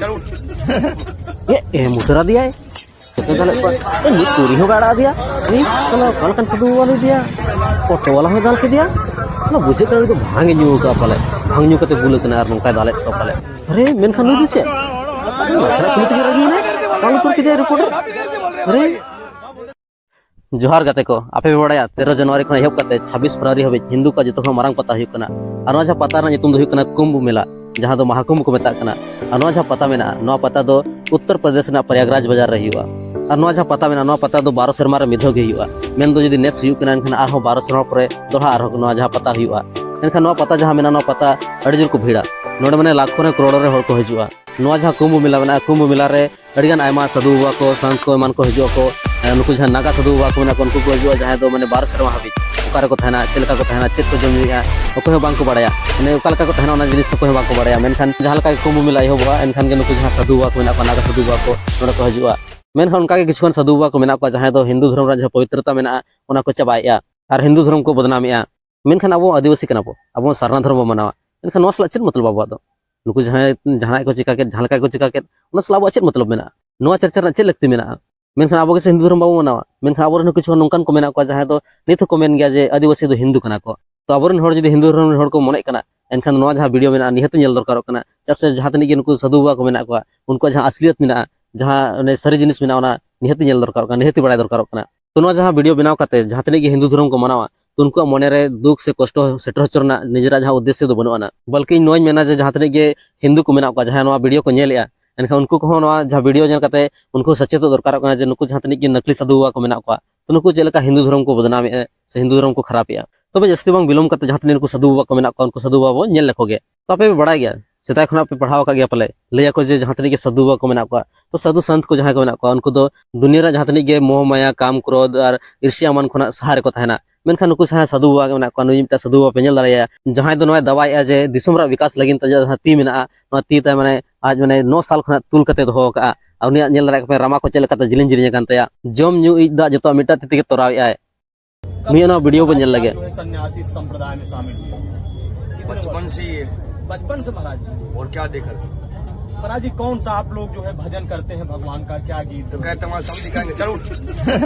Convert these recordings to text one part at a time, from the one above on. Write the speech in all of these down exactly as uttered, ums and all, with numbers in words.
ᱮ, ᱮᱢ ᱩᱛᱟᱹᱨ ᱟᱫᱮᱭᱟᱭ᱾ ᱡᱚᱛᱚ ᱫᱟᱞᱮᱫ ᱠᱚᱣᱟ᱾ ᱮ, ᱢᱤᱫ ᱠᱩᱲᱤ ᱦᱚᱸ ᱵᱟᱭ ᱟᱲᱟᱜ ᱟᱫᱮᱭᱟ᱾ ᱤᱥ, ᱥᱟᱞᱟ, ᱚᱠᱟ ᱞᱮᱠᱟᱱ ᱥᱟᱹᱫᱷᱩ ᱵᱟᱵᱟ ᱞᱟᱹᱭ ᱟᱫᱮᱭᱟ? ᱚᱴᱳ ᱵᱟᱞᱟ ᱦᱚᱸᱭ ᱫᱟᱞ ᱠᱮᱫᱮᱭᱟ᱾ ᱥᱟᱞᱟ, ᱵᱩᱡᱷᱟᱹᱜ ᱠᱟᱱᱟ, ᱩᱱᱤ ᱫᱚ ᱵᱷᱟᱝ ᱮ ᱧᱩ ᱟᱠᱟᱫᱼᱟ ᱯᱟᱞᱮ᱾ ᱵᱷᱟᱝ ᱧᱩ ᱠᱟᱛᱮ ᱵᱩᱞ ᱟᱠᱟᱱᱟ ᱟᱨ ᱱᱚᱝᱠᱟᱭ ᱫᱟᱞᱮᱫ ᱠᱚᱣᱟ ᱯᱟᱞᱮ᱾ ᱟᱨᱮ, ᱢᱮᱱᱠᱷᱟᱱ ᱱᱩᱭ ᱫᱚ ᱪᱮᱫ? ᱱᱟᱥᱮᱱᱟᱜ ᱠᱩᱞᱤ ᱛᱮᱜᱮ ᱨᱟᱹᱜᱤᱭᱮᱱᱟᱭ᱾ ᱵᱟᱝ ᱩᱛᱟᱹᱨ ᱠᱮᱫᱮᱭᱟ ᱨᱤᱯᱳᱨᱴᱟᱨ᱾ ᱟᱨᱮ, ᱡᱚᱦᱟᱨ ᱜᱟᱛᱮ ᱠᱚ, ᱟᱯᱮ ᱯᱮ ᱵᱟᱲᱟᱭᱟ, ᱛᱮᱨᱚ ᱡᱟᱱᱩᱣᱟᱨᱤ ᱠᱷᱚᱱ ᱮᱦᱚᱵ ᱠᱟᱛᱮ ᱪᱷᱟᱵᱵᱤᱥ ᱯᱷᱮᱵᱽᱨᱩᱣᱟᱨᱤ ᱦᱟᱹᱵᱤᱡ ᱦᱤᱱᱫᱩ ᱠᱚᱣᱟᱜ ᱡᱚᱛᱚ ᱠᱷᱚᱱ ᱢᱟᱨᱟᱝ ᱯᱟᱛᱟ ᱦᱩᱭᱩᱜ ᱠᱟᱱᱟ᱾ ᱟᱨ ᱱᱚᱣᱟ ᱡᱟᱦᱟᱸ ᱯᱟᱛᱟ ᱨᱮᱱᱟᱜ ᱧᱩᱛᱩᱢ ᱫᱚ ᱦᱩᱭᱩᱜ ᱠᱟᱱᱟ ᱠᱩᱢᱵᱷ ᱢᱮᱞᱟ, ᱡᱟᱦᱟᱸ ᱫᱚ ᱢᱟᱦᱟᱠᱩᱢᱵᱷ ᱠᱚ ᱢᱮᱛᱟᱜ ᱠᱟᱱᱟ᱾ ᱟᱨ ᱱᱚᱣᱟ ᱡᱟᱦᱟᱸ ᱯᱟᱛᱟ ᱢᱮᱱᱟᱜᱼᱟ, ᱱᱚᱣᱟ ᱯᱟᱛᱟ ᱫᱚ ᱩᱛᱛᱚᱨ ᱯᱨᱚᱫᱮᱥ ᱨᱮᱱᱟᱜ ᱯᱨᱚᱭᱟᱜᱽᱨᱟᱡᱽ ᱵᱟᱡᱟᱨ ᱨᱮ ᱦᱩᱭᱩᱜᱼᱟ᱾ ᱟᱨ ᱱᱚᱣᱟ ᱡᱟᱦᱟᱸ ᱯᱟᱛᱟ ᱢᱮᱱᱟᱜᱼᱟ, ᱱᱚᱣᱟ ᱯᱟᱛᱟ ᱫᱚ ᱵᱟᱨᱚ ᱥᱮᱨᱢᱟ ᱨᱮ ᱢᱤᱫ ᱫᱷᱟᱣ ᱜᱮ ᱦᱩᱭᱩᱜᱼᱟ᱾ ᱢᱮᱱᱫᱚ ᱡᱩᱫᱤ ᱱᱮᱥ ᱦᱩᱭᱩᱜ ᱠᱟᱱᱟ, ᱮᱱᱠᱷᱟᱱ ᱟᱨᱦᱚᱸ ᱵᱟᱨᱚ ᱥᱮᱨᱢᱟ ᱯᱚᱨᱮ ᱫᱚᱲᱦᱟ ᱟᱨᱦᱚᱸ ᱱᱚᱣᱟ ᱡᱟᱦᱟᱸ ᱯᱟᱛᱟ ᱦᱩᱭᱩᱜᱼᱟ᱾ ᱢᱮᱱᱠᱷᱟᱱ ᱱᱚᱣᱟ ᱯᱟᱛᱟ ᱡᱟᱦᱟᱸ ᱢᱮᱱᱟᱜᱼᱟ, ᱱᱚᱣᱟ ᱯᱟᱛᱟ ᱟᱹᱰᱤ ᱡᱳᱨ ᱠᱚ ᱵᱷᱤᱲᱟ᱾ ᱱᱚᱰᱮ ᱢᱟᱱᱮ ᱞᱟᱠᱷᱚ ᱨᱮ ᱠᱨᱳᱲ ᱨᱮ ᱦᱚᱲ ᱠᱚ ᱦᱤᱡᱩᱜᱼᱟ᱾ ᱱᱚᱣᱟ ᱡᱟᱦᱟᱸ ᱠᱩᱢᱵᱷ ᱢᱮᱞᱟ ᱢᱮᱱᱟᱜᱼᱟ, ᱠᱩᱢᱵᱷ ᱢᱮᱞᱟ ᱨᱮ ᱟᱹᱰᱤᱜᱟᱱ ᱟᱭᱢᱟ ᱥᱟᱹᱫᱷᱩ ᱵᱟᱵᱟ ᱠᱚ, ᱥᱟᱱᱛ ᱠᱚ, ᱮᱢᱟᱱ ᱠᱚ ᱦᱤᱡᱩᱜ ᱟᱠᱚ᱾ ᱮ, ᱱᱩᱠᱩ ᱡᱟᱦᱟᱸ ᱱᱟᱜᱟ ᱥᱟᱹᱫᱷᱩ ᱵᱟᱵᱟ ᱠᱚ ᱢᱮᱱᱟᱜ ᱠᱚᱣᱟ, ᱩᱱᱠᱩ ᱠᱚ ᱦᱤᱡᱩᱜᱼᱟ, ᱡᱟᱦᱟᱸᱭ ᱫᱚ ᱢᱟᱱᱮ ᱵᱟᱨ ᱥᱮᱨᱢᱟ ᱦᱟᱹᱵᱤᱡ ᱚᱠᱟ ᱨᱮᱠᱚ ᱛᱟᱦᱮᱱᱟ, ᱪᱮᱫ ᱞᱮᱠᱟ ᱠᱚ ᱛᱟᱦᱮᱱᱟ, ᱪᱮᱫ ᱠᱚ ᱡᱚᱢ ᱧᱩᱭᱟ, ᱚᱠᱚᱭ ᱦᱚᱸ ᱵᱟᱝ ᱠᱚ ᱵᱟᱲᱟᱭᱟ᱾ ᱢᱟᱱᱮ ᱚᱠᱟ ᱞᱮᱠᱟ ᱠᱚ ᱛᱟᱦᱮᱱᱟ, ᱚᱱᱟ ᱡᱤᱱᱤᱥ ᱚᱠᱚᱭ ᱦᱚᱸ ᱵᱟᱝ ᱠᱚ ᱵᱟᱲᱟᱭᱟ᱾ ᱢᱮᱱᱠᱷᱟᱱ ᱡᱟᱦᱟᱸ ᱞᱮᱠᱟ ᱜᱮ ᱠᱩᱢᱵᱷ ᱢᱮᱞᱟ ᱮᱦᱚᱵᱚᱜᱼᱟ, ᱮᱱᱠᱷᱟᱱ ᱜᱮ ᱱᱩᱠᱩ ᱡᱟᱦᱟᱸ ᱥᱟᱹᱫᱷᱩ ᱵᱟᱵᱟ ᱠᱚ ᱢᱮᱱᱟᱜ ᱠᱚᱣᱟ, ᱱᱟᱜᱟ ᱥᱟᱹᱫᱷᱩ ᱵᱟᱵᱟ ᱠᱚ ᱱᱚᱰᱮ ᱠᱚ ᱦᱤᱡᱩᱜᱼᱟ᱾ ᱢᱮᱱᱠᱷᱟᱱ ᱚᱱᱠᱟ ᱜᱮ ᱠᱤᱪᱷᱩᱜᱟᱱ ᱥᱟᱹᱫᱷᱩ ᱵᱟᱵᱟ ᱠᱚ ᱢᱮᱱᱟᱜ ᱠᱚᱣᱟ, ᱡᱟᱦᱟᱸᱭ ᱫᱚ ᱦᱤᱱᱫᱩ ᱫᱷᱚᱨᱚᱢ ᱨᱮᱱᱟᱜ ᱡᱟᱦᱟᱸ ᱯᱚᱵᱤᱛᱨᱚᱛᱟ ᱢᱮᱱᱟᱜᱼᱟ, ᱚᱱᱟ ᱠᱚ ᱪᱟᱵᱟᱭᱮᱫᱼᱟ ᱟᱨ ᱦᱤᱱᱫᱩ ᱫᱷᱚᱨᱚᱢ ᱠᱚ ᱵᱚᱫᱱᱟᱢᱮᱫᱼᱟ᱾ ᱢᱮᱱᱠᱷᱟᱱ ᱟᱵᱚ ᱟᱹᱫᱤᱵᱟᱹᱥᱤ ᱠᱟᱱᱟ ᱵᱚ, ᱟᱵᱚ ᱥᱟᱨᱱᱟ ᱫᱷᱚᱨᱚᱢ ᱵᱚ ᱢᱟᱱᱟᱣᱟ᱾ ᱮᱱᱠᱷᱟᱱ ᱱᱚᱣᱟ ᱥᱟᱞᱟᱜ ᱪᱮᱫ ᱢᱚᱛᱞᱚᱵ ᱟᱵᱚᱣᱟᱜ ᱫᱚ? ᱱᱩᱠᱩ ᱡᱟᱦᱟᱸᱭ ᱡᱟᱦᱟᱱᱟᱜ ᱠᱚ ᱪᱤᱠᱟ ᱠᱮᱫ, ᱡᱟᱦᱟᱸ ᱞᱮᱠᱟ ᱠᱚ ᱪᱤᱠᱟ ᱠᱮᱫ, ᱚᱱᱟ ᱥᱟᱞᱟᱜ ᱟᱵᱚᱣᱟᱜ ᱪᱮᱫ ᱢᱚᱛᱞᱚᱵ ᱢᱮᱱᱟᱜᱼᱟ? ᱱᱚᱣᱟ ᱪᱟᱨᱪᱟ ᱨᱮᱱᱟᱜ ᱪᱮᱫ ᱞᱟᱹᱠᱛᱤ ᱢᱮᱱᱟᱜᱼᱟ? ᱢᱮᱱᱠᱷᱟᱱ ᱟᱵᱚ ᱜᱮ ᱥᱮ ᱦᱤᱱᱫᱩ ᱫᱷᱚᱨᱚᱢ ᱵᱟᱵᱚ ᱢᱟᱱᱟᱣᱟ, ᱢᱮᱱᱠᱷᱟᱱ ᱟᱵᱚᱨᱮᱱ ᱦᱚᱸ ᱠᱤᱪᱷᱩ ᱱᱚᱝᱠᱟᱱ ᱠᱚ ᱢᱮᱱᱟᱜ ᱠᱚᱣᱟ, ᱡᱟᱦᱟᱸᱭ ᱫᱚ ᱱᱤᱛ ᱦᱚᱸᱠᱚ ᱢᱮᱱ ᱜᱮᱭᱟ ᱡᱮ ᱟᱹᱫᱤᱵᱟᱹᱥᱤ ᱫᱚ ᱦᱤᱱᱫᱩ ᱠᱟᱱᱟ ᱠᱚ᱾ ᱛᱚ ᱟᱵᱚᱨᱮᱱ ᱦᱚᱲ ᱡᱩᱫᱤ ᱦᱤᱱᱫᱩ ᱫᱷᱚᱨᱚᱢ ᱨᱮᱱ ᱦᱚᱲ ᱠᱚ ᱢᱚᱱᱮᱜ ᱠᱟᱱᱟ, ᱮᱱᱠᱷᱟᱱ ᱱᱚᱣᱟ ᱡᱟᱦᱟᱸ ᱵᱷᱤᱰᱤᱭᱳ ᱢᱮᱱᱟᱜᱼᱟ, ᱱᱤᱦᱟᱹᱛ ᱧᱮᱞ ᱫᱚᱨᱠᱟᱨᱚᱜ ᱠᱟᱱᱟ᱾ ᱪᱮᱫᱟᱜ ᱥᱮ ᱡᱟᱦᱟᱸ ᱛᱤᱱᱟᱹᱜ ᱜᱮ ᱱᱩᱠᱩ ᱥᱟᱹᱫᱷᱩ ᱵᱟᱵᱟ ᱠᱚ ᱢᱮᱱᱟᱜ ᱠᱚᱣᱟ, ᱩᱱᱠᱩᱣᱟᱜ ᱡᱟᱦᱟᱸ ᱟᱥᱞᱤᱭᱟᱛ ᱢᱮᱱᱟᱜᱼᱟ, ᱡᱟᱦᱟᱸ ᱚᱱᱮ ᱥᱟᱹᱨᱤ ᱡᱤᱱᱤᱥ ᱢᱮᱱᱟᱜᱼᱟ, ᱚᱱᱟ ᱱᱤᱦᱟᱹᱛ ᱧᱮᱞ ᱫᱚᱨᱠᱟᱨᱚᱜ ᱠᱟᱱᱟ, ᱱᱤᱦᱟᱹᱛ ᱵᱟᱲᱟᱭ ᱫᱚᱨᱠᱟᱨᱚᱜ ᱠᱟᱱᱟ᱾ ᱛᱚ ᱱᱚᱣᱟ ᱡᱟᱦᱟᱸ ᱵᱷᱤᱰᱤᱭᱳ ᱵᱮᱱᱟᱣ ᱠᱟᱛᱮ ᱡᱟᱦᱟᱸ ᱛᱤᱱᱟᱹᱜ ᱜᱮ ᱦᱤᱱᱫᱩ ᱫᱷᱚᱨᱚᱢ ᱠᱚ ᱢᱟᱱᱟᱣᱟ, ᱛᱚ ᱩᱱᱠᱩᱣᱟᱜ ᱢᱚᱱᱮ ᱨᱮ ᱫᱩᱠ ᱥᱮ ᱠᱚᱥᱴᱚ ᱥᱮᱴᱮᱨ ᱦᱚᱪᱚ ᱨᱮᱱᱟᱜ ᱱᱤᱡᱮᱨᱟᱜ ᱡᱟᱦᱟᱸ ᱩᱫᱽᱫᱮᱥᱥᱚ ᱫᱚ ᱵᱟᱹᱱᱩᱜ ᱟᱱᱟ᱾ ᱵᱚᱞᱠᱤ ᱤᱧ ᱱᱚᱣᱟᱧ ᱢᱮᱱᱟ ᱡᱮ ᱡᱟᱦᱟᱸ ᱛᱤᱱᱟᱹᱜ ᱜᱮ ᱦᱤᱱᱫᱩ ᱠᱚ ᱢᱮᱱᱟᱜ ᱠᱚᱣᱟ, ᱡᱟᱦᱟᱸᱭ ᱱᱚᱣᱟ ᱵᱷᱤᱰᱤᱭᱳ ᱠᱚ ᱧᱮᱞᱮᱫᱼᱟ, ᱮᱱᱠᱷᱟᱱ ᱩᱱᱠᱩ ᱠᱚᱦᱚᱸ ᱱᱚᱣᱟ ᱡᱟᱦᱟᱸ ᱵᱷᱤᱰᱤᱭᱳ ᱧᱮᱞ ᱠᱟᱛᱮ ᱩᱱᱠᱩ ᱥᱮᱪᱮᱫᱚᱜ ᱫᱚᱨᱠᱟᱨᱚᱜ ᱠᱟᱱᱟ ᱡᱮ ᱱᱩᱠᱩ ᱡᱟᱦᱟᱸ ᱛᱤᱱᱟᱹᱜ ᱜᱮ ᱱᱟᱠᱞᱤ ᱥᱟᱹᱫᱷᱩ ᱵᱟᱵᱟ ᱠᱚ ᱢᱮᱱᱟᱜ ᱠᱚᱣᱟ, ᱛᱚ ᱱᱩᱠᱩ ᱪᱮᱫ ᱞᱮᱠᱟ ᱦᱤᱱᱫᱩ ᱫᱷᱚᱨᱚᱢ ᱠᱚ ᱵᱚᱫᱱᱟᱢᱮᱫᱼᱟ ᱥᱮ ᱦᱤᱱᱫᱩ ᱫᱷᱚᱨᱚᱢ ᱠᱚ ᱠᱷᱟᱨᱟᱯᱮᱫᱼᱟ᱾ ᱛᱚᱵᱮ ᱡᱟᱹᱥᱛᱤ ᱵᱟᱝ ᱵᱤᱞᱚᱢ ᱠᱟᱛᱮ ᱡᱟᱦᱟᱸ ᱛᱤᱱᱟᱹᱜ ᱱᱩᱠᱩ ᱥᱟᱹᱫᱷᱩ ᱵᱟᱵᱟ ᱠᱚ ᱢᱮᱱᱟᱜ ᱠᱚᱣᱟ, ᱩᱱᱠᱩ ᱥᱟᱹᱫᱷᱩ ᱵᱟᱵᱟ ᱵᱚᱱ ᱧᱮᱞ ᱞᱮᱠᱚ ᱜᱮ᱾ ᱛᱚ ᱟᱯᱮ ᱯᱮ ᱵᱟᱲᱟᱭ ᱜᱮᱭᱟ, ᱥᱮᱫᱟᱭ ᱠᱷᱚᱱᱟᱜ ᱯᱮ ᱯᱟᱲᱦᱟᱣ ᱟᱠᱟᱫ ᱜᱮᱭᱟ ᱯᱟᱞᱮ, ᱞᱟᱹᱭ ᱟᱠᱚ ᱡᱮ ᱡᱟᱦᱟᱸ ᱛᱤᱱᱟᱹᱜ ᱜᱮ ᱥᱟᱹᱫᱷᱩ ᱵᱟᱵᱟ ᱠᱚ ᱢᱮᱱᱟᱜ ᱠᱚᱣᱟ, ᱛᱚ ᱥᱟᱹᱫᱷᱩ ᱥᱟᱱᱛ ᱠᱚ ᱡᱟᱦᱟᱸᱭ ᱠᱚ ᱢᱮᱱᱟᱜ ᱠᱚᱣᱟ, ᱩᱱᱠᱩ ᱫᱚ ᱫᱩᱱᱤᱭᱟᱹ ᱨᱮ ᱡᱟᱦᱟᱸ ᱛᱤᱱᱟᱹᱜ ᱜᱮ ᱢᱳᱦ ᱢᱟᱭᱟ, ᱠᱟᱢ, ᱠᱨᱳᱫᱷ ᱟᱨ ᱤᱨᱥᱤᱭᱟ ᱮᱢᱟᱱ ᱠᱷᱚᱱᱟᱜ ᱥᱟᱦᱟ ᱨᱮᱠᱚ ᱛᱟᱦᱮᱱᱟ᱾ ᱢᱮᱱᱠᱷᱟᱱ ᱱᱩᱠᱩ ᱡᱟᱦᱟᱸᱭ ᱥᱟᱹᱫᱷᱩ ᱵᱟᱵᱟ ᱠᱚ ᱢᱮᱱᱟᱜ ᱠᱚᱣᱟ, ᱱᱩᱭ ᱢᱤᱫᱴᱟᱝ ᱥᱟᱹᱫᱷᱩ ᱵᱟᱵᱟ ᱯᱮ ᱧᱮᱞ ᱫᱟᱲᱮᱭᱟᱭᱟ, ᱡᱟᱦᱟᱸᱭ ᱫᱚ ᱱᱚᱣᱟ ᱫᱟᱣᱟᱭᱮᱫᱼᱟ ᱡᱮ ᱫᱤᱥᱚᱢ ᱨᱮᱭᱟᱜ ᱵᱤᱠᱟᱥ ᱞᱟᱹᱜᱤᱫ ᱛᱮ ᱡᱟᱦᱟᱸ ᱛᱤ ᱢᱮᱱᱟᱜᱼᱟ, ᱱᱚᱣᱟ ᱛᱤ ᱛᱟᱭ ᱢᱟᱱᱮ ᱟᱡ ᱢᱟᱱᱮ ᱱᱚ ᱥᱟᱞ ᱠᱷᱚᱱᱟᱜ ᱛᱩᱞ ᱠᱟᱛᱮ ᱫᱚᱦᱚ ᱟᱠᱟᱫᱼᱟ᱾ ᱟᱨ ᱩᱱᱤᱭᱟᱜ ᱧᱮᱞ ᱫᱟᱲᱮᱭᱟᱜ ᱠᱟᱱᱟ ᱯᱮ ᱨᱟᱢᱟ ᱠᱚ ᱪᱮᱫ ᱞᱮᱠᱟᱛᱮ ᱡᱤᱞᱤᱧ ᱡᱤᱞᱤᱧ ᱟᱠᱟᱱ ᱛᱟᱭᱟ᱾ ᱡᱚᱢ ᱧᱩ ᱤᱡ ᱫᱟᱜ ᱡᱚᱛᱚᱣᱟᱜ ᱢᱤᱫᱴᱟᱝ ᱛᱤ ᱛᱮᱜᱮ ᱛᱚᱨᱟᱣᱮᱫᱼᱟᱭ᱾ ᱱᱩᱭᱟᱜ ᱱᱚᱣᱟ ᱵᱷᱤᱰᱤᱭᱳ ᱵᱚᱱ ᱧᱮᱞ ᱞᱮᱜᱮ᱾ सन्यासी संप्रदाय में शामिल हुए। बचपन से ही है। बचपन से महाराज जी। और क्या देखा था? महाराज जी, कौन सा आप लोग जो है भजन करते हैं भगवान का, क्या गीत? तो कहते हैं, "वहाँ सब दिखाएंगे, चलो उठ।"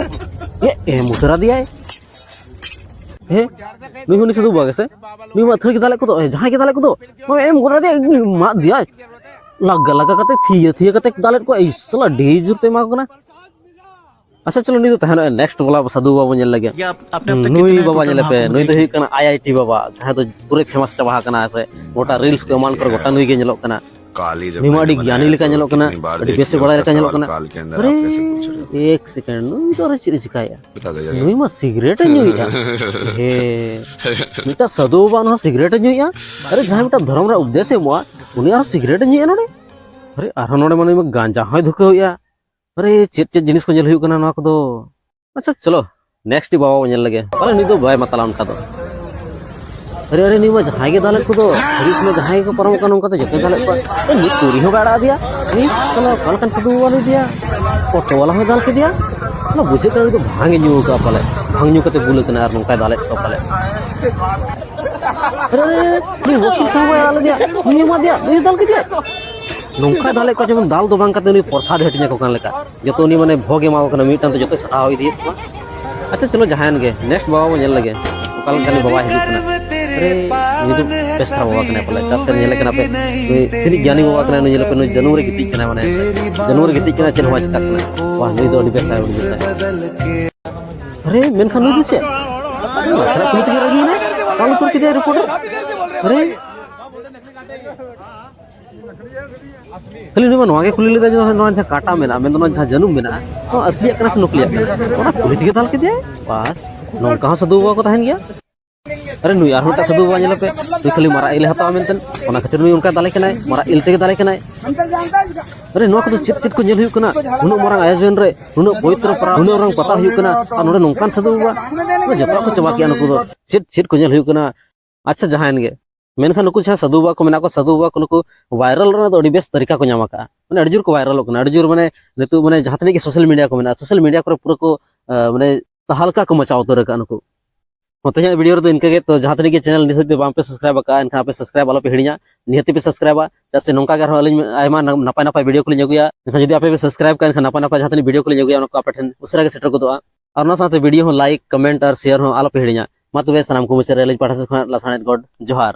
ᱮ, ᱮᱢ ᱩᱛᱟᱹᱨ ᱟᱫᱮᱭᱟᱭ᱾ ᱦᱮᱸ, ᱱᱩᱭ ᱦᱚᱸ ᱩᱱᱤ ᱥᱟᱹᱫᱷᱩ ᱵᱟᱵᱟ ᱜᱮᱥᱮ? ᱱᱩᱭ ᱢᱟ ᱟᱹᱛᱷᱟᱹᱲᱤ ᱜᱮ ᱫᱟᱞᱮᱫ ᱠᱚᱫᱚ, ᱮ, ᱡᱟᱦᱟᱸᱭ ᱜᱮ ᱫᱟᱞᱮᱫ ᱠᱚᱫᱚ, ᱱᱚᱣᱟ ᱮᱢ ᱜᱚᱫ ᱟᱫᱮᱭᱟ, ᱮᱢᱟᱜ ᱫᱮᱭᱟᱭ᱾ ᱞᱟᱜᱟ ᱞᱟᱜᱟ ᱠᱟᱛᱮ, ᱛᱷᱤᱭᱟᱹ ᱛᱷᱤᱭᱟᱹ ᱠᱟᱛᱮ ᱫᱟᱞᱮᱫ ᱠᱚᱣᱟ, ᱤᱥ, ᱥᱟᱞᱟ ᱟᱹᱰᱤ ᱡᱳᱨ ᱛᱮ ᱮᱢᱟ ᱠᱚ ᱠᱟᱱᱟ᱾ ᱟᱪᱪᱷᱟ, ᱪᱚᱞᱚ, ᱱᱩᱭ ᱫᱚ ᱛᱟᱦᱮᱱᱟ next ᱵᱟᱞᱟ ᱥᱟᱹᱫᱷᱩ ᱵᱟᱵᱟ ᱵᱚᱱ ᱧᱮᱞ ᱞᱮᱜᱮ᱾ ᱦᱩᱸ, ᱱᱩᱭ ᱵᱟᱵᱟ ᱧᱮᱞᱮ ᱯᱮ, ᱱᱩᱭ ᱫᱚ ᱦᱩᱭᱩᱜ ᱠᱟᱱᱟ ᱟᱭ ᱟᱭ ᱴᱤ ᱵᱟᱵᱟ, ᱡᱟᱦᱟᱸᱭ ᱫᱚ ᱯᱩᱨᱟᱹ famous ᱪᱟᱵᱟ ᱟᱠᱟᱱᱟ ᱥᱮ, ᱜᱚᱴᱟ reels ᱠᱚ ᱮᱢᱟᱱ ᱠᱚᱨᱮ ᱜᱚᱴᱟ ᱱᱩᱭ ᱜᱮ ᱧᱮᱞᱚᱜ ᱠᱟᱱᱟ᱾ ᱱᱩᱭ ᱢᱟ ᱟᱹᱰᱤ ᱜᱮᱭᱟᱱᱤ ᱞᱮᱠᱟ ᱧᱮᱞᱚᱜ ᱠᱟᱱᱟ, ᱟᱹᱰᱤ ᱵᱮᱥ ᱮ ᱵᱟᱲᱟᱭ ᱞᱮᱠᱟ ᱧᱮᱞᱚᱜ ᱠᱟᱱᱟ᱾ ᱟᱨᱮ, ᱮᱠ second, ᱱᱩᱭ ᱫᱚ ᱟᱨᱚ ᱪᱮᱫ ᱮ ᱪᱤᱠᱟᱭᱟ? ᱱᱩᱭ ᱢᱟ ᱥᱤᱜᱨᱮᱴ ᱮ ᱧᱩᱭᱮᱫᱼᱟ᱾ ᱦᱮᱸ, ᱢᱤᱫᱴᱟᱝ ᱥᱟᱹᱫᱷᱩ ᱵᱟᱵᱟ ᱚᱱᱟ ᱦᱚᱸ ᱥᱤᱜᱨᱮᱴ ᱮ ᱧᱩᱭᱮᱫᱼᱟ᱾ ᱟᱨᱮ, ᱡᱟᱦᱟᱸᱭ ᱢᱤᱫᱴᱟᱝ ᱫᱷᱚᱨᱚᱢ ᱨᱮ ᱩᱯᱫᱮᱥ ᱮ ᱮᱢᱚᱜᱼᱟ, ᱩᱱᱤ ᱟᱨᱦᱚᱸ ᱥᱤᱜᱨᱮᱴ ᱮ ᱧᱩᱭᱮᱫᱼᱟ ᱱᱚᱰᱮ᱾ ᱟᱨᱮ, ᱟᱨᱦᱚᱸ ᱱᱚᱰᱮ ᱢᱟ ᱱᱩᱭ ᱢᱟ ᱜᱟᱸᱡᱟ ᱦᱚᱸᱭ ᱫᱷᱩᱠᱟᱹᱣᱮᱫᱼᱟ᱾ ᱟᱨᱮ, ᱪᱮᱫ ᱪᱮᱫ ᱡᱤᱱᱤᱥ ᱠᱚ ᱧᱮᱞ ᱦᱩᱭᱩᱜ ᱠᱟᱱᱟ ᱱᱚᱣᱟ ᱠᱚᱫᱚ? ᱟᱪᱪᱷᱟ, ᱪᱚᱞᱚ, next ᱵᱟᱵᱟ ᱵᱚᱱ ᱧᱮᱞ ᱞᱮᱜᱮ᱾ ᱯᱟᱞᱮ ᱱᱩᱭ ᱫᱚ ᱵᱟᱭ ᱢᱟᱛᱟᱞᱟ ᱚᱱᱠᱟ ᱫᱚ᱾ ᱟᱨᱮ, ᱟᱨᱮ, ᱱᱩᱭ ᱢᱟ ᱡᱟᱦᱟᱸᱭ ᱜᱮ ᱫᱟᱞᱮᱫ ᱠᱚᱫᱚ, ᱦᱤᱡᱩᱜ ᱥᱮᱱᱚᱜ ᱡᱟᱦᱟᱸᱭ ᱜᱮᱠᱚ ᱯᱟᱨᱚᱢᱚᱜ ᱠᱟᱱᱟ, ᱚᱱᱠᱟ ᱫᱚ ᱡᱚᱛᱚᱭ ᱫᱟᱞᱮᱫ ᱠᱚᱣᱟ᱾ ᱮ, ᱢᱤᱫ ᱠᱩᱲᱤ ᱦᱚᱸ ᱵᱟᱭ ᱟᱲᱟᱜ ᱟᱫᱮᱭᱟ᱾ ᱤᱥ, ᱥᱟᱞᱟ, ᱚᱠᱟ ᱞᱮᱠᱟᱱ ᱥᱟᱹᱫᱷᱩ ᱵᱟᱵᱟ ᱞᱟᱹᱭ ᱟᱫᱮᱭᱟ? ᱚᱴᱳ ᱵᱟᱞᱟ ᱦᱚᱸᱭ ᱫᱟᱞ ᱠᱮᱫᱮᱭᱟ᱾ ᱥᱟᱞᱟ, ᱵᱩᱡᱷᱟᱹᱜ ᱠᱟᱱᱟ, ᱩᱱᱤ ᱫᱚ ᱵᱷᱟᱝ ᱮ ᱧᱩ ᱟᱠᱟᱫᱼᱟ ᱯᱟᱞᱮ᱾ ᱵᱷᱟᱝ ᱧᱩ ᱠᱟᱛᱮ ᱵᱩᱞ ᱟᱠᱟᱱᱟ ᱟᱨ ᱱᱚᱝᱠᱟᱭ ᱫᱟᱞᱮᱫ ᱠᱚᱣᱟ ᱯᱟᱞᱮ᱾ ᱟᱨᱮ, ᱟᱨᱮ, ᱟᱨᱮ, ᱱᱩᱭ ᱣᱟᱹᱠᱤᱞ ᱥᱟᱦᱟᱵ ᱮ ᱟᱲᱟᱜ ᱞᱮᱫᱮᱭᱟ᱾ ᱱᱩᱭ ᱮᱢᱟ ᱫᱮᱭᱟ, ᱱᱩᱭ ᱫᱟᱞ ᱠᱮᱫᱮᱭᱟ᱾ ᱱᱚᱝᱠᱟᱭ ᱫᱟᱞᱮᱫ ᱠᱚᱣᱟ ᱡᱮᱢᱚᱱ ᱫᱟᱞ ᱫᱚ ᱵᱟᱝ ᱠᱟᱛᱮ ᱩᱱᱤ ᱯᱨᱚᱥᱟᱫ ᱦᱟᱹᱴᱤᱧ ᱟᱠᱚ ᱠᱟᱱ ᱞᱮᱠᱟ᱾ ᱡᱚᱛᱚ ᱩᱱᱤ ᱢᱟᱱᱮ ᱵᱷᱚᱜᱽ ᱮ ᱮᱢᱟ ᱠᱚ ᱠᱟᱱᱟ, ᱢᱤᱫᱴᱟᱝ ᱛᱮ ᱡᱚᱛᱚᱭ ᱥᱟᱴᱟᱣ ᱤᱫᱤᱭᱮᱫ ᱠᱚᱣᱟ᱾ ᱟᱪᱪᱷᱟ, ᱪᱚᱞᱚ, ᱡᱟᱦᱟᱸᱭᱮᱱ ᱜᱮ, next ᱵᱟᱵᱟ ᱵᱚᱱ ᱧᱮᱞ ᱞᱮᱜᱮ, ᱚᱠᱟ ᱞᱮᱠᱟᱱᱤᱡ ᱵᱟᱵᱟᱭ ᱦᱤᱡᱩᱜ ᱠᱟᱱᱟ᱾ ᱟᱨᱮ, ᱱᱩᱭ ᱫᱚ ᱵᱮᱥ ᱫᱷᱟᱨᱟ ᱵᱟᱵᱟ ᱠᱟᱱᱟᱭ ᱯᱟᱞᱮ, ᱪᱮᱫᱟᱜ ᱥᱮ ᱧᱮᱞᱮ ᱠᱟᱱᱟ ᱯᱮ, ᱱᱩᱭ ᱛᱤᱱᱟᱹᱜ ᱜᱮᱭᱟᱱᱤ ᱵᱟᱵᱟ ᱠᱟᱱᱟᱭ, ᱱᱩᱭ ᱧᱮᱞᱮ ᱯᱮ, ᱱᱩᱭ ᱡᱟᱹᱱᱩᱢ ᱨᱮ ᱜᱤᱛᱤᱡ ᱠᱟᱱᱟᱭ, ᱢᱟᱱᱮ ᱡᱟᱹᱱᱩᱢ ᱨᱮ ᱜᱤᱛᱤᱡ ᱠᱟᱱᱟᱭ, ᱪᱮᱫ ᱦᱚᱸ ᱵᱟᱭ ᱪᱤᱠᱟᱹᱜ ᱠᱟᱱᱟ᱾ ᱵᱟᱦ, ᱱᱩᱭ ᱫᱚ ᱟᱹᱰᱤ ᱵᱮᱥᱟᱭ, ᱟᱹᱰᱤ ᱵᱮᱥᱟᱭ᱾ ᱟᱨᱮ, ᱢᱮᱱᱠᱷᱟᱱ ᱱᱩᱭ ᱫᱚ ᱪᱮᱫ? ᱱᱟᱥᱮᱱᱟᱜ ᱠᱩᱞᱤ ᱛᱮᱜᱮ ᱨᱟᱹᱜᱤᱭᱮᱱᱟᱭ, ᱵᱟᱝ ᱩᱛᱟᱹᱨ ᱠᱮᱫᱮᱭᱟ reporter᱾ ᱟᱨᱮ, ᱠᱷᱟᱹᱞᱤ ᱩᱱᱤ ᱢᱟ ᱱᱚᱣᱟ ᱜᱮ ᱠᱩᱞᱤ ᱞᱮᱫᱟ ᱡᱮ ᱱᱚᱣᱟ ᱡᱟᱦᱟᱸ ᱠᱟᱴᱟ ᱢᱮᱱᱟᱜᱼᱟ, ᱢᱮᱱᱫᱚ ᱱᱚᱣᱟ ᱡᱟᱦᱟᱸ ᱡᱟᱹᱱᱩᱢ ᱢᱮᱱᱟᱜᱼᱟ, ᱱᱚᱣᱟ ᱟᱥᱞᱤᱭᱟᱜ ᱠᱟᱱᱟ ᱥᱮ ᱱᱚᱠᱞᱤᱭᱟᱜ ᱠᱟᱱᱟ? ᱚᱱᱟ ᱠᱩᱞᱤ ᱛᱮᱜᱮ ᱫᱟᱞ ᱠᱮᱫᱮᱭᱟᱭ᱾ ᱵᱟᱥ, ᱱᱚᱝᱠᱟ ᱦᱚᱸ ᱥᱟᱹᱫᱷᱩ ᱵᱟᱵᱟ ᱠᱚ ᱛᱟᱦᱮᱱ ᱜᱮᱭᱟ᱾ ᱟᱨᱮ, ᱱᱩᱭ ᱟᱨᱦᱚᱸ ᱢᱤᱫᱴᱟᱝ ᱥᱟᱹᱫᱷᱩ ᱵᱟᱵᱟ ᱧᱮᱞᱮ ᱯᱮ, ᱱᱩᱭ ᱠᱷᱟᱹᱞᱤ ᱢᱟᱨᱟᱜ ᱤᱞ ᱮ ᱦᱟᱛᱟᱣᱟ ᱢᱮᱱᱛᱮ, ᱚᱱᱟ ᱠᱷᱟᱹᱛᱤᱨ ᱱᱩᱭ ᱚᱱᱠᱟ ᱫᱟᱞᱮ ᱠᱟᱱᱟᱭ, ᱢᱟᱨᱟᱜ ᱤᱞ ᱛᱮᱜᱮ ᱫᱟᱞᱮ ᱠᱟᱱᱟᱭ᱾ ᱟᱨᱮ, ᱱᱚᱣᱟ ᱠᱚᱫᱚ ᱪᱮᱫ ᱪᱮᱫ ᱠᱚ ᱧᱮᱞ ᱦᱩᱭᱩᱜ ᱠᱟᱱᱟ? ᱱᱩᱱᱟᱹᱜ ᱢᱟᱨᱟᱝ ᱟᱭᱳᱡᱚᱱ ᱨᱮ, ᱱᱩᱱᱟᱹᱜ ᱯᱚᱵᱤᱛᱨᱚ ᱯᱟᱨᱟ, ᱱᱩᱱᱟᱹᱜ ᱢᱟᱨᱟᱝ ᱯᱟᱛᱟ ᱦᱩᱭᱩᱜ ᱠᱟᱱᱟ, ᱟᱨ ᱱᱚᱰᱮ ᱱᱚᱝᱠᱟᱱ ᱥᱟᱹᱫᱷᱩ ᱵᱟᱵᱟ? ᱡᱚᱛᱚᱣᱟᱜ ᱠᱚ ᱪᱟᱵᱟ ᱠᱮᱜᱼᱟ ᱱᱩᱠᱩ ᱫᱚ᱾ ᱪᱮᱫ ᱪᱮᱫ ᱠᱚ ᱧᱮᱞ ᱦᱩᱭᱩᱜ ᱠᱟᱱᱟ? ᱟᱪᱪᱷᱟ, ᱡᱟᱦᱟᱸᱭᱮᱱ ᱜᱮ, ᱢᱮᱱᱠᱷᱟᱱ ᱱᱩᱠᱩ ᱡᱟᱦᱟᱸ ᱥᱟᱹᱫᱷᱩ ᱵᱟᱵᱟ ᱠᱚ ᱢᱮᱱᱟᱜ ᱠᱚᱣᱟ, ᱥᱟᱹᱫᱷᱩ ᱵᱟᱵᱟ ᱠᱚ ᱱᱩᱠᱩ viral ᱨᱮᱱᱟᱜ ᱫᱚ ᱟᱹᱰᱤ ᱵᱮᱥ ᱛᱟᱹᱨᱤᱠᱟ ᱠᱚ ᱧᱟᱢ ᱟᱠᱟᱫᱼᱟ᱾ ᱢᱟᱱᱮ, ᱟᱹᱰᱤ ᱡᱳᱨ ᱠᱚ viralᱚᱜ ᱠᱟᱱᱟ, ᱟᱹᱰᱤ ᱡᱳᱨ, ᱢᱟᱱᱮ, ᱱᱤᱛᱚᱜ, ᱢᱟᱱᱮ, ᱡᱟᱦᱟᱸ ᱛᱤᱱᱟᱹᱜ ᱜᱮ social media ᱠᱚ ᱢᱮᱱᱟᱜᱼᱟ, social media ᱠᱚᱨᱮ ᱯᱩᱨᱟᱹ ᱠᱚ, ᱟᱸ, ᱢᱟᱱᱮ, ᱛᱟᱦᱟᱞᱠᱟ ᱠᱚ ᱢᱟᱪᱟᱣ ᱩᱛᱟᱹᱨ ᱟᱠᱟᱫᱼᱟ ᱱᱩᱠᱩ᱾ ᱛᱮᱦᱮᱧᱟᱜ ᱵᱷᱤᱰᱤᱭᱳ ᱨᱮᱫᱚ ᱤᱱᱠᱟᱹ ᱜᱮ᱾ ᱛᱚ ᱡᱟᱦᱟᱸ ᱛᱤᱱᱟᱹᱜ ᱜᱮ ᱪᱮᱱᱮᱞ ᱱᱤᱛ ᱦᱟᱹᱵᱤᱡ ᱛᱮ ᱵᱟᱝ ᱯᱮ ᱥᱟᱵᱥᱠᱨᱟᱭᱤᱵ ᱟᱠᱟᱫᱼᱟ, ᱮᱱᱠᱷᱟᱱ ᱟᱯᱮ ᱥᱟᱵᱥᱠᱨᱟᱭᱤᱵ ᱟᱞᱚ ᱯᱮ ᱦᱤᱲᱤᱧᱟ, ᱱᱤᱦᱟᱹᱛᱤ ᱯᱮ ᱥᱟᱵᱥᱠᱨᱟᱭᱤᱵᱟ᱾ ᱪᱮᱫᱟᱜ ᱥᱮ ᱱᱚᱝᱠᱟ ᱜᱮ ᱟᱨᱦᱚᱸ ᱟᱹᱞᱤᱧ ᱟᱭᱢᱟ ᱱᱟᱯᱟᱭ ᱱᱟᱯᱟᱭ ᱵᱷᱤᱰᱤᱭᱳ ᱠᱚᱞᱤᱧ ᱟᱹᱜᱩᱭᱟ᱾ ᱮᱱᱠᱷᱟᱱ ᱡᱩᱫᱤ ᱟᱯᱮ ᱯᱮ ᱥᱟᱵᱥᱠᱨᱟᱭᱤᱵ ᱠᱟᱜᱼᱟ, ᱮᱱᱠᱷᱟᱱ ᱱᱟᱯᱟᱭ ᱱᱟᱯᱟᱭ ᱡᱟᱦᱟᱸ ᱛᱤᱱᱟᱹᱜ ᱵᱷᱤᱰᱤᱭᱳ ᱠᱚᱞᱤᱧ ᱟᱹᱜᱩᱭᱟ, ᱚᱱᱟ ᱠᱚ ᱟᱯᱮ ᱴᱷᱮᱱ ᱩᱥᱟᱹᱨᱟ ᱜᱮ ᱥᱮᱴᱮᱨ ᱜᱚᱫᱚᱜᱼᱟ᱾ ᱟᱨ ᱚᱱᱟ ᱥᱟᱶᱛᱮ ᱵᱷᱤᱰᱤᱭᱳ ᱦᱚᱸ ᱞᱟᱭᱤᱠ, ᱠᱚᱢᱮᱱᱴ ᱟᱨ ᱥᱮᱭᱟᱨ ᱦᱚᱸ ᱟᱞᱚ ᱯᱮ ᱦᱤᱲᱤᱧᱟ᱾ ᱢᱟ ᱛᱚᱵᱮ ᱥᱟᱱᱟᱢ ᱠᱚ ᱢᱩᱪᱟᱹᱫ ᱨᱮ ᱟᱹᱞᱤᱧ ᱯᱟᱦᱴᱟ ᱥᱮᱫ ᱠᱷᱚᱱᱟᱜ ᱞᱟᱥᱟᱲᱦᱮᱫ ᱜᱚᱰ ᱡᱚᱦᱟᱨ᱾